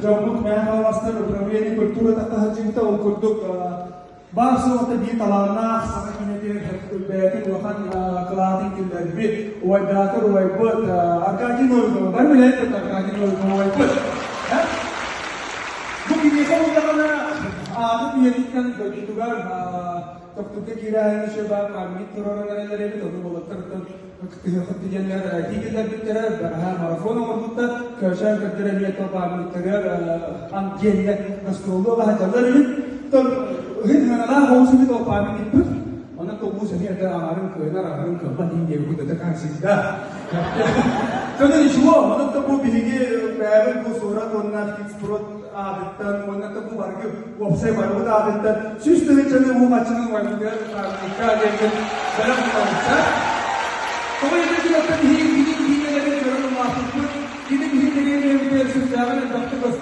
дьоммут Мэҥэ Хаҥаластар управление культуры тахсыһыта ол курдук баар суоҕа биир талааннаах саха киинэтигэр бэйэтин улахан кылаатын киллэрбит убайдаатар убайбыт Аркадий Новикова бары билэбит Аркадий Новиков убайбыт. Бу киниэхэ буллаҕына аатын үйэтиттэн дойдутугар Тохтурга киирээһини шеба памятник туруоран эрэллэр эбит, ону уолаттар кыһыахыт диэннэр киирэллэрбиттэрэ, бэҕэһээ марафон оҥорбуттар, көөчөөн көрдөр эмиэ то памятниктарыгар диэннэ гастроллуу сылдьаллар эбит. Тон ыһын ыһыналаах оҕус эбит ол памятникпыт. Онон то уус эмиэ это аҥарын кыайар, аҥарын кыалбат иһин диэбит это как всегда. Тону ничего, онон то бу биһиги бэйэбит бу суорат уонна фикспрот аатыттан уонна то бу баргы уопсай барыбыт аатыттан 100 тыһыынчаны уу хаччынан уайбытыгар памятникка диэн бэлэх тутабыт. Тоҕо диэтэххэ биһиги кини киинэлэрин көрөн улааппыппыт, кини биһиги кэриэһэбитигэр сүрдээҕин элбэхтик.